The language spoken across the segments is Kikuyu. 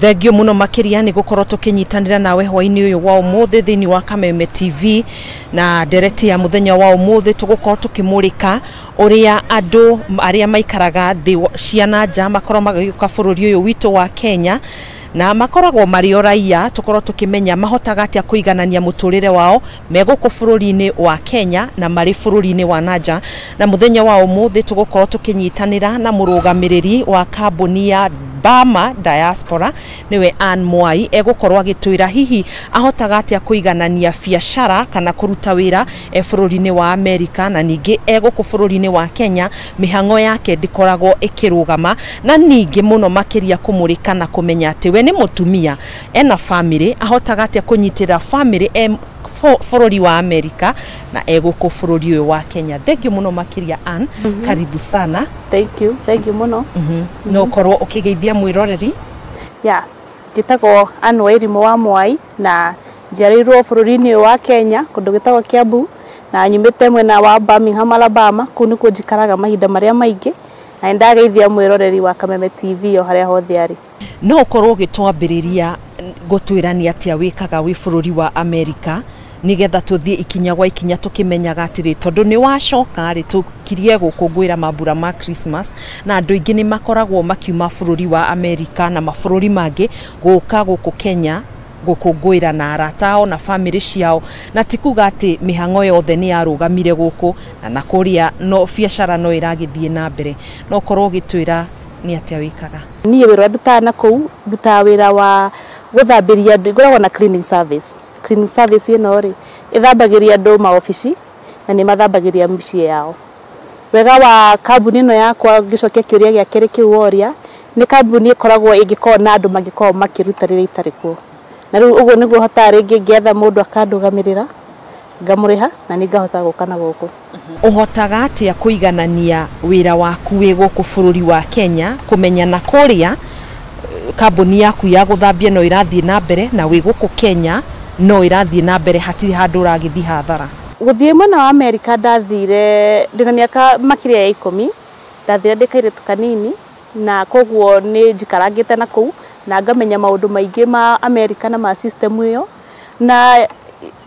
Thengio muno makiria ni gukorwo tukinyitanira nawe hwaini uyu wa umuthi thiini wa Kameme TV na ndereti ya muthenya wa umuthi tugukorwo tukimurika uria andu aria maikaraga thi cia nja makorwo magiuka bururi uyu witu wa Kenya na makoragwo marĩ o raia, tukorwo tukimenya mahotaga atia kuiganania muturire wao me gũkũ bũrũri-inĩ wa Kenya na marĩ bũrũri-inĩ wa nanja. Na muthenya wa umuthi tugukorwo tukinyitanira na mũrũgamĩrĩri wa kambuni ya Bama Diaspora, niwe Ann Mwai, egũkorwo agĩtwĩra hihi ahotaga atĩa kũiganania biacara kana kũruta wĩra e bũrũri-inĩ wa Amerika na ningĩ e gũkũ bũrũri-inĩ wa Kenya mĩhang'o yake ndĩkoragwo ĩkĩrũgama, na ningĩ mũno makĩria kũmũrĩka na kũmenya atĩ we nĩ mũtumia ena family, ahotaga atĩa kũnyitĩrĩra family e bũrũri wa Amerika na e gũkũ bũrũri ũyũ wa Kenya. Thank you mũno makĩria Ann. Karibu sana. Thank you, thank you mũno. No ũkorwo ũkĩgeithia mwĩroreri. Yeah, njĩtagwo Ann Wairimu wa Mwai na njiarĩirwo bũrũri-inĩ wa Kenya kũndũ gwĩtagwo Kiambu na nyumĩte mwena wa Birmingham, Alabama. Kũu nĩkuo njikaraga mahinda marĩa maingĩ na nĩndageithia mwĩroreri wa Kameme TV o harĩa hothe arĩ. No ũkorwo ũgĩtwambĩrĩria gũtwĩra nĩ atĩa wĩkaga wĩ bũrũri wa Amerika nigetha tuthie ikinya gwa ikinya tukimenyaga atĩrĩ, tondũ nĩ wacoka rĩ tũkirie gũkũngũĩra mambura ma Christmas na andũ aingĩ nĩ makoragwo makiuma bũrũri wa Amerika na mabũrũri mangĩ gũka gũkũ Kenya gũkũngũĩra na arata ao na family ciao, na ti kuga atĩ mĩhang'o yothe nĩ yarũgamire gũkũ na kũrĩa no biacara no ĩragĩthiĩ na mbere. No ũkorwo ũgĩtwĩra nĩ atĩa wĩkaga. Niĩ wĩra ũrĩa ndutaga na kũu, ndutaga wĩra wa gũthambĩria andũ, ngoragwo na cleaning service. Cleaning service ĩno rĩ ĩthambagĩria andũ maobici na nĩ mathambagĩria mĩciĩ yao. Wega wa kambuni ĩno yakwa, ngĩcokia kĩũria gĩa kerĩ kĩu woria, nĩ kambuni ĩkoragwo ĩngĩkorwo na andũ mangĩkorwo makĩruta rĩrĩa itarĩ kuo, na rĩu ũguo nĩguo hotaga rĩngĩ ngĩetha mũndũ akandũgamĩrĩra ngamũrĩha na nĩ ngahota gũka na gũkũ. Ũhotaga atĩa kũiganania wĩra waku wĩ gũkũ bũrũri wa Kenya kũmenya na kũrĩa kambuni yaku ya gũthambia no ĩrathiĩ na mbere na wĩ gũkũ Kenya no ĩrathiĩ na mbere, hatirĩ handũ ũragĩthiĩ hathara? Gũthiĩ mwena wa Amerika ndathire ndĩna mĩaka makĩria ya 10, ndathire ndĩ kairĩtu kanini na koguo nĩ njikarangĩte na kũu na ngamenya maũndũ maingĩ ma Amerika na ma system ĩyo, na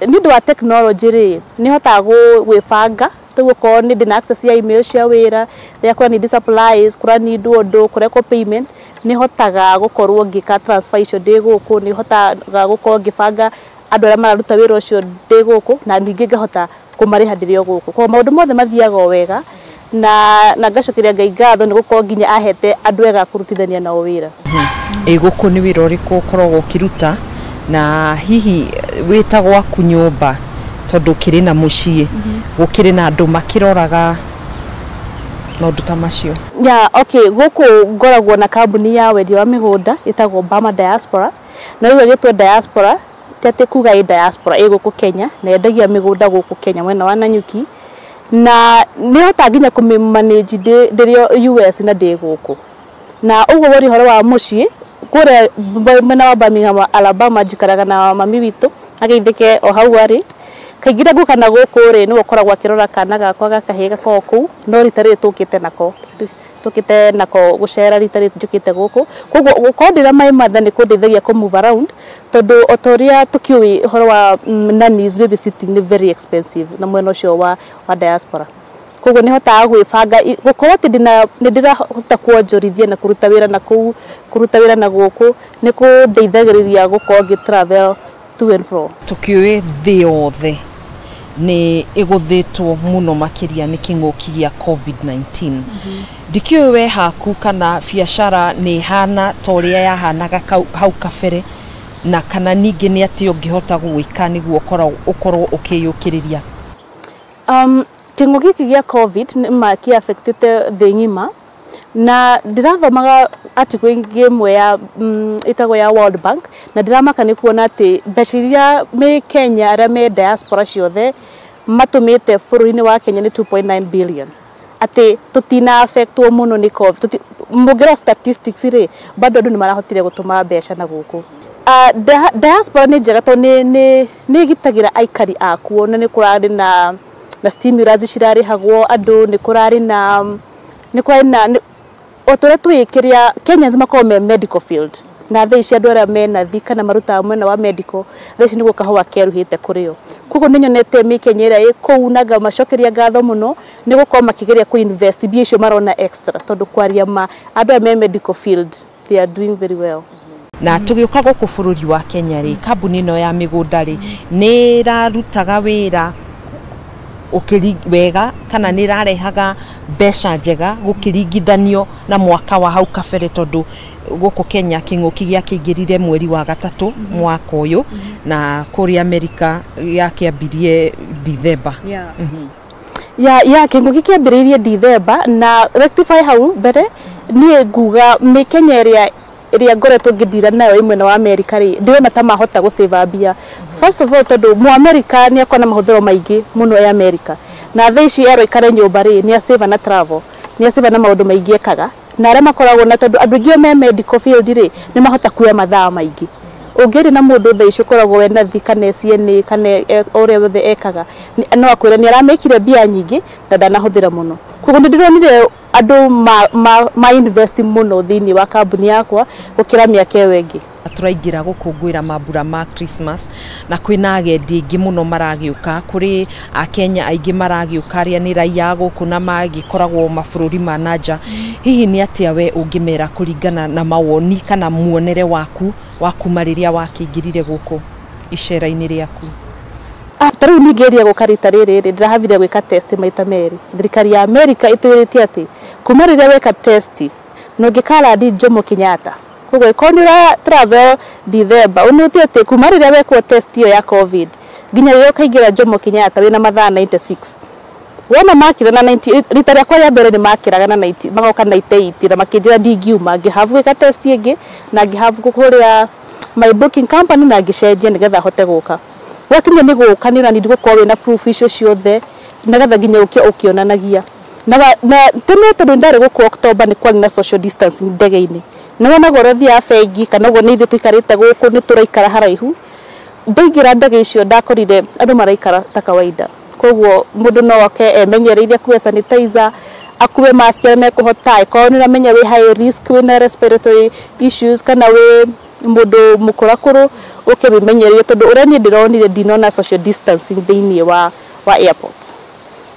nĩ ũndũ wa technology rĩ nĩ hotaga gwĩbanga. Rĩu okorwo nĩ ndĩna access ya email cia wĩra, rĩrĩa kũra need supplies, kũra need ũndũ, kũrekwo payment, nĩ hotaga gũkorwo ngĩka transfer icio ndĩ gũkũ, nĩ hotaga gũkorwo ngĩbanga andũ arĩa mararuta wĩra ũcio ndĩ gũkũ na ningĩ ngahota kũmarĩha ndĩrĩ o gũkũ. Koguo maũndũ mothe mathiaga o wega na ngacokeria Ngai ngatho nĩ gũkorwo nginya ahete andũ ega kũrutithania nao wĩra. Ĩ gũkũ nĩ wĩra ũrĩkũ ũkoragwo ũkĩruta na hihi wĩta gwaku nyũmba tondũ ũkĩrĩ na mũciĩ gũkĩrĩ na andũ makĩroraga maũndũ ta macio? Yeah, okay, gũkũ ngoragwo na kambuni ya wendia wa mĩgũnda ĩtagwo Bama Diaspora, na rĩu ĩgĩtwo diaspora ti atĩ kuga ĩ diaspora ĩ gũkũ Kenya na yendagia mĩgũnda gũkũ Kenya mwena wa Nanyuki, na nĩ hotaga nginya kũmĩ manage ndĩrĩ US na ndĩ gũkũ. Na ũguo woria ũhoro wa mũciĩ kũrĩa mwena wa Birmingham, Alabama, njikaraga na mami witũ ageithĩke o hau arĩ. Kaingĩ rĩrĩa ngũka na gũkũ rĩ nĩwe ũkoragwo akĩrora kana gakwa gakahĩĩ gakoragwo kũu, no rita rĩrĩ tũkĩte nako, tũkĩte nako gũcera rita rĩrĩ njũkĩte gũkũ. Koguo gũkorwo ndĩna my mother nĩ kũndeithagia kũ move around, tondũ o ta ũrĩa tũkĩũĩ ũhoro wa nannies, babysitting nĩ very expensive na mwena ũcio wa diaspora. Koguo nĩ hotaga gwĩbanga gũkorwo atĩ nĩ ndĩrahota kuonjorithia na kũruta wĩra na kũu, kũruta wĩra na gũkũ nĩ kũndeithagĩrĩria gũkorwo ngĩ travel to and fro. Tũkĩũĩ thĩ yothe nĩ ĩgũthĩtwo mũno makĩria nĩ kĩng'ũki gĩa COVID-19. Ndikĩũĩ we haku kana biacara nĩ ĩhana ta ũrĩa yahanaga hau kabere, na kana ningĩ nĩ atĩa ũngĩhota gwĩka nĩguo ũkorwo ũkĩyũkĩrĩria? Kĩng'ũki gĩkĩ gĩa COVID nĩ ma kĩ affectĩte thĩ ng'ima, na ndĩrathomaga article ĩngĩ ĩmwe ya ĩtagwo ya World Bank, na ndĩramaka nĩ kuona atĩ mbeca iria me Kenya arĩa me diaspora ciothe matũmĩte bũrũri-inĩ wa Kenya nĩ 2.9 billion, atĩ tũtina affectwo mũno nĩ COVID. Mũngĩrora statistics rĩ bado andũ nĩ marahotire gũtũma mbeca na gũkũ. Diaspora nĩ njega tondũ nĩ ĩgitagĩra aikari akuo, na nĩ kũrarĩ na stimulus cirarĩhagwo andũ, nĩ kũrarĩ na o ta ũrĩa tũĩ kĩrĩa Kenyans makoragwo me medical field. Na thaa ici andũ arĩa mena thi kana marutaga mwena wa medical, thaa ici nĩguo kahũa keruhĩte kũrĩ o. Koguo nĩ nyonete mĩkenya ĩrĩa ĩ kũu na ngamacokeria ngatho mũno nĩ gũkorwo makĩgeria kũ invest mbia icio marona extra, tondũ kwaria ma andũ aya me medical field, they are doing very well. Na tũgĩũka gũkũ bũrũri wa Kenya rĩ, kambuni ĩno ya mĩgũnda rĩ, nĩ ĩrarutaga wĩra ũkĩri wega kana nĩ ĩrarehaga mbeca njega gũkĩringithanio na mwaka wa hau kabere, tondũ gũkũ Kenya kĩng'ũki gĩakĩingĩrire mweri wa gatatũ mwaka ũyũ, na kũrĩa Amerika gĩakĩambirie Dithemba. Ya kĩng'ũki kĩambĩrĩirie Dithemba. Na rectify hau mbere, niĩ nguga mĩkenya ĩrĩa ngoretwo ngĩndira nayo ĩ mwena wa Amerika rĩ, ndĩrona ta mahota gũsave mbia. First of all, tondũ mu America nĩ akorwo na mahũthĩro maingĩ mũno e America, na thaa ici erwo ikare nyũmba rĩ, nĩ asave na travel, nĩ asave na maũndũ maingĩ ekaga, na arĩa makoragwo na, tondũ andũ aingĩ me medical field rĩ, nĩ mahota kuoya mathaa maingĩ. Ũngĩaria na mũndũ thaa ici ũkoragwo we nathi kana CNA kana ũrĩa wothe ekaga, no akwĩre nĩ aramĩkire mbia nyingĩ na ndanahũthĩra mũno. Koguo nĩ ndĩronire andũ ma invest mũno thĩinĩ wa kambuni yakwa gũkĩra mĩaka ĩyo ĩngĩ. Tũraingĩra gũkũngũĩra mambura ma Christmas, na kwĩna agendi aingĩ mũno maragĩũka, kũrĩ akenya aingĩ maragĩũka arĩa nĩ raia a gũkũ na magĩkoragwo mabũrũri ma nanja. Hihi nĩ atĩa we ũngĩmera kũringana na mawoni kana muonere waku wa kuma rĩrĩa wakĩingĩrire gũkũ icera-inĩ rĩaku? Ta rĩu ningĩria gũka rita rĩrĩ rĩ, ndĩrahavire gwĩka test maita merĩ. Thirikari ya Amerika ĩtwĩrĩte atĩ kuma rĩrĩa weka test na ũngĩkarandi Jomo Kenyatta, koguo ĩkorwo nĩ ũra travel Dithemba, ũnũtie atĩ kuma rĩrĩa wekwo test ĩyo ya COVID nginya rĩrĩa ũkaingĩra Jomo Kenyatta wĩna mathaa 96. Wona makĩra na 90, rita rĩakwa rĩa mbere nĩ makĩraga na 90, magoka 98 na makĩnjĩra ndingiuma, ngĩhavu gwĩka test ĩngĩ na ngĩhavu kũrĩa my booking company na ngĩcenjia nĩgetha hote gũka. Gwakinya nĩ gũka, nĩ ũranidi gũkorwo wĩna proof icio ciothe nĩgetha nginya ũke ũkĩonanagia. Na tene tondũ ndarĩ gũkũ October, nĩ kwarĩ na social distancing ndege-inĩ, nĩ wonaga ũrĩa ũthiaga bengi kana ũguo nĩ ithuĩ tũikarĩte gũkũ nĩ tũraikara haraihu. Ndaingĩra ndege icio ndakorire andũ maraikara ta kawaida, koguo mũndũ no oke emenyereire, akue sanitizer, akue mask arĩa mekũhota. Ĩkorwo nĩ ũramenya wĩ high risk, wĩna respiratory issues kana wĩ mũndũ mũkũrakũrũ, ũke wĩmenyereire, tondũ ũrĩa niĩ ndĩronire, ndinona social distancing thĩinĩ wa airport.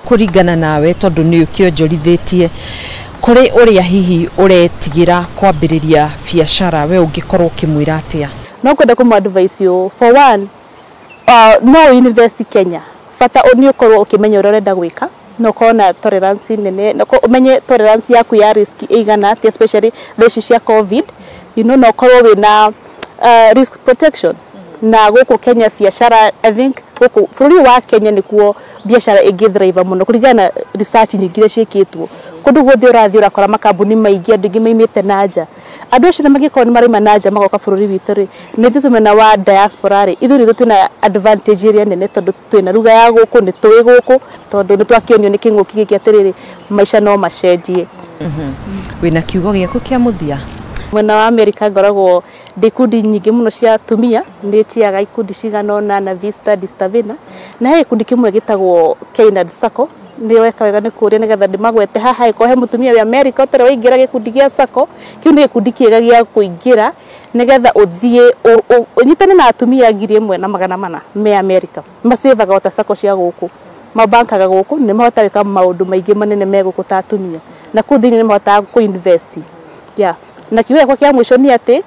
Kũringana nawe, tondũ nĩ ũkĩonjorithĩtie kũrĩ ũrĩa hihi ũretigĩra kwambĩrĩria biacara, we ũngĩkorwo ũkĩmwĩra atĩa? No kwenda kũmũ advice ũũ: for one, no invest Kenya, bata nĩ ũkorwo ũkĩmenya ũrĩa ũrenda gwĩka na ũkorwo na tolerance nene na ũmenye tolerance yaku ya risk ĩigana atĩa, especially thaa ici cia COVID, na ũkorwo wĩna risk protection. Na gũkũ Kenya biacara, I think gũkũ bũrũri wa Kenya nĩkuo biacara ĩngĩ thrive mũno kũringana na research nyingĩ iria ciĩkĩtwo. Kũndũ guothe ũrathiĩ ũrakora makambuni maingĩ, andũ aingĩ maimĩte na nja. Andũ acio mangĩkorwo nĩ maraima na nja magoka bũrũri witũ rĩ, na ithuĩ twĩ mwena wa diaspora rĩ, ithuĩ nĩthuĩ twĩna advantage ĩrĩa nene, tondũ twĩna ruga ya gũkũ, nĩ tũĩ gũkũ, tondũ nĩ twakĩonio nĩ kĩng'ũki gĩkĩ atĩrĩrĩ, maica no macenjie. Wĩna kiugo gĩaku kĩa mũthia? Mwena wa Amerika ngoragwo ndĩ ikundi nyingĩ mũno cia atumia, nĩ tiaga ikundi cigana ũna na Vista Distavina, na he gĩkundi kĩmwe gĩtagwo Keinad Sacco. Nĩ weka wega nĩ kũũria nĩgetha ndĩmagwete haha. Ĩkorwo he mũtumia wĩ America ũtarĩ waingĩra gĩkundi gĩa Sacco, kĩu nĩ gĩkundi kĩega gĩa kũingĩra nĩgetha ũthiĩ ũnyitane na atumia 1400 me America. Macĩvaga o ta Sacco cia gũkũ, mabankaga gũkũ, nĩ mahotaga gwĩka maũndũ maingĩ manene me gũkũ ta atumia, na kũu thĩinĩ nĩ mahotaga kũ invest. Yeah. Na kiugo gĩakwa kĩa mũico nĩ atĩ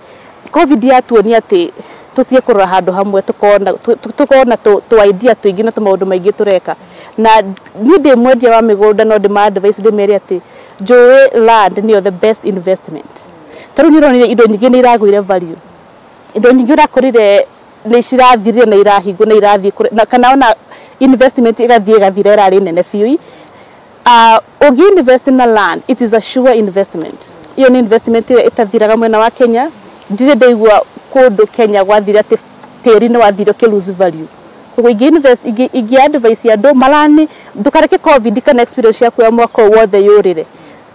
COVID yatuonia atĩ tũtige kũrora handũ hamwe, tũkorwo na tũ idea tũingĩ na tũmaũndũ maingĩ tũreka. Na niĩ ndĩ mwendia wa mĩgũnda, no ndĩma advice ndĩmere atĩ njũĩ land nĩyo the best investment. Ta rĩu nĩ ũronire indo nyingĩ nĩ iragũire value, indo nyingĩ ũrakorire nĩ cirathirire na irahingwo na irathiĩ na kana ona investment ĩgathiĩ ĩgathira ĩrarĩ nene biũ. Ũngĩ invest na land, it is a sure investment. Iyo nĩ investment ĩrĩa ĩtathiraga. Mwena wa Kenya ndirĩ ndaigua kũndũ Kenya gwathire atĩ tĩri nĩ wathire ũkĩ lose value. Koguo ingĩ invest, ingĩ advice andũ marani, ndũkareke COVID kana experience yaku ya mwaka ũyũ wothe yũrĩre.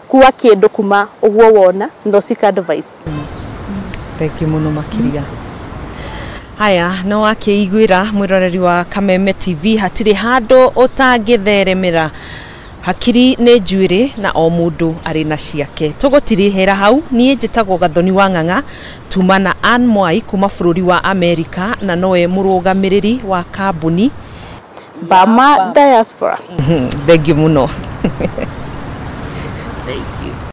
Kua kĩndũ kuma ũguo wona no seek advice. Thank you mũno makĩria. Haya, no wakĩiguĩra mwĩroreri wa Kameme TV, hatirĩ handũ ũtangĩtheremera. Hakiri nĩ njuĩrĩ na o mũndũ arĩ na ciake. Tũgũtirihĩra hau. Niĩ njĩtagwo Gathoni wa Ng'ang'a, tuma na Ann Mwai kuma bũrũri wa Amerika, na nowe mũrũgamĩrĩri wa kambuni Bama Diaspora. Thengiũ mũno.